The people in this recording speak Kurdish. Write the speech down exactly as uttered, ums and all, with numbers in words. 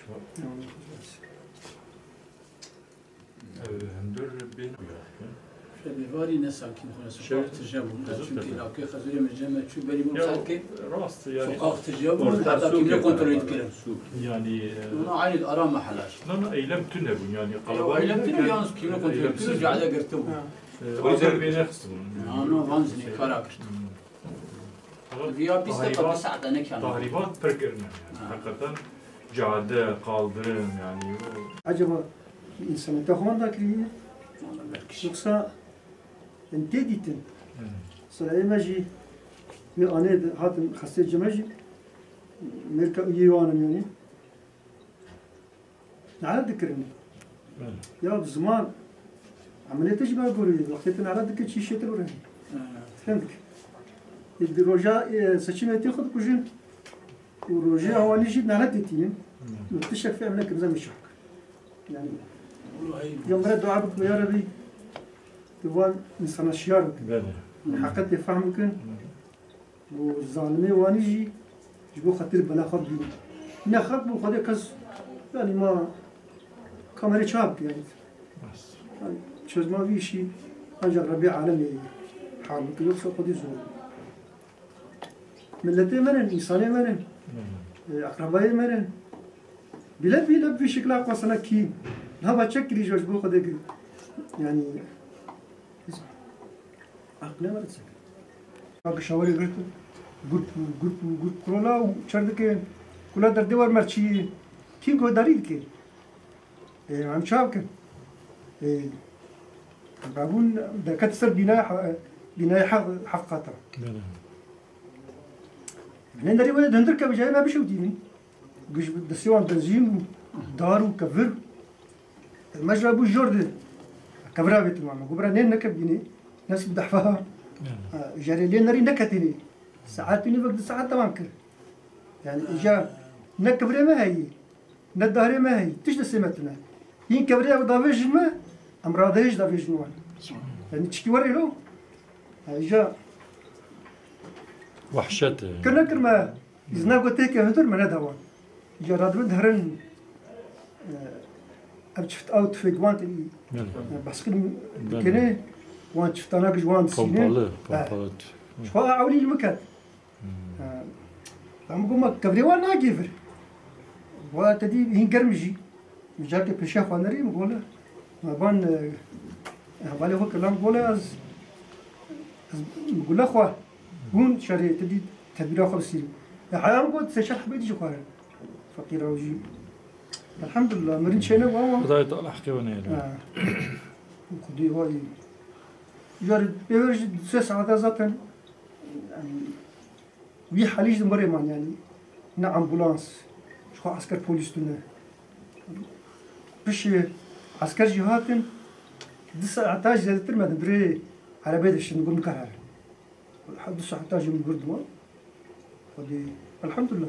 şifa. Ew hundir bên. Şevê varî ne sakîn xwe, soqaq tije bû. Çimkî lawkê Xezirê min cem me çû berî min xelkê. Rast yani. Soqaq tije bû, heta kîmle kontrolê dikirin. Yani, e, Ona aynı ara mahalla. Na, na, eylem tune bû yani. Eylem tune, yalnız kîmle kontrolê dikirin, cade girti bû. Ew der bêne xistibûn. Na, na, van zinê kara girt. Viya bîst deqa, du saeta nekane. Tahribat pir girin yani. Hakikaten cade, kaldırım yani. Acaba insaniyete xwan da kiriye? Yoksa yani tê dîtin? Mesela ê me jî wê anê de hatin xestê cime jî mêrka yê wan in yani. Nelet dikirin. Belê. Ya ziman, emeliyatê jî me gorî, wextê tu nelet dikî çî şêtir birin. Fehmdikî? Ê di roja, ê, seçîmê tê xwe dikujin û rojê hewanî jî nelet tînin. Belê. Û tiştek fêm nekin, zem şak. Yani, ya mire dua bikin, ya Rebî, tu van insana şiyar bikin. Belê. Heqetê fehm bikin. Belê. Û zalimê wanî jî ji bo xatir bela xwe bînin. Ne xelk bû, Xwedê kes, yani ma kamerê çap bike yani. Bes. Yani çözma vî işî ancak Rebbê alemê hal bike, yoksa Xwedê zor. Milletê me ne, însanê me ne, e, eqrebayê me ne. Bile bile vî şikla xwe sana kî. Lava çek kirî ji bo Xwedê kir. Yani, Aqilê me diçe. Ka gişawerê girt û gurt û gurt û gurt kurola û çer dike. Kula derdê wer merçî kî guhdarî dike. Ê, em çav kin. Ê, rabûn derket ser bînaya he-, bînaya he-, heft qata. Belê. Lê derî wê dindir ke bi cayê me bişewtînin. Giş destê wan benzîn û dar û kevir. Me ji bû jor di kevira vêtin wan. Got bira nê nekevbînê. Nesib dehfa. Ha, jarê lê nerî neketînê. Saet û nîvek di saet devam kir. Yani îca ne kevirê me heyî, ne darê me heyî. Tişt destê me tune. Hîn kevirê ew davêjin me, em radeyê jî davêjin wan. Yani çikî werê lo. Ha, îca Wehşet e. Kir nekir me. Îzna gotê ke hundir me neda wan. Ya radibin diherin, e, ev çift ew tufêk wan tê, Belê. e, baskın Belê. dikene, wan çiftana giş wan disîne. Pompalı, He. pompalı. Ji xwe ewlî li min ket. Hmm. E, em goma kevirê wan nagê vir. Wa te dî hîn germ jî. Careke pêşiya xwe nerî, min got, me ban, e, hevalê xwe kilam got, ez, ez gule xwe, hûn şerê, tu dî tedbîra xwe bisîrî. E, heya min got, sê çar hebê dî jî xwarin. Feqîra û jî. Elhamdulillah, mirin çêne bû ama. Xwedayê Teala heqê we neyê. Ha. Xwedî vay. Jar pêver jî sê saeta zaten, em, Wî halî jî di mirê man, yanî ne ambulans, ji xwe esker polîs tune. Pişê esker jî hatin, di saeta jî zêdetir me di birê erebê de şin, got nikare here. He, du saeta jî min gird wan. Xwedê, elhamdulillah.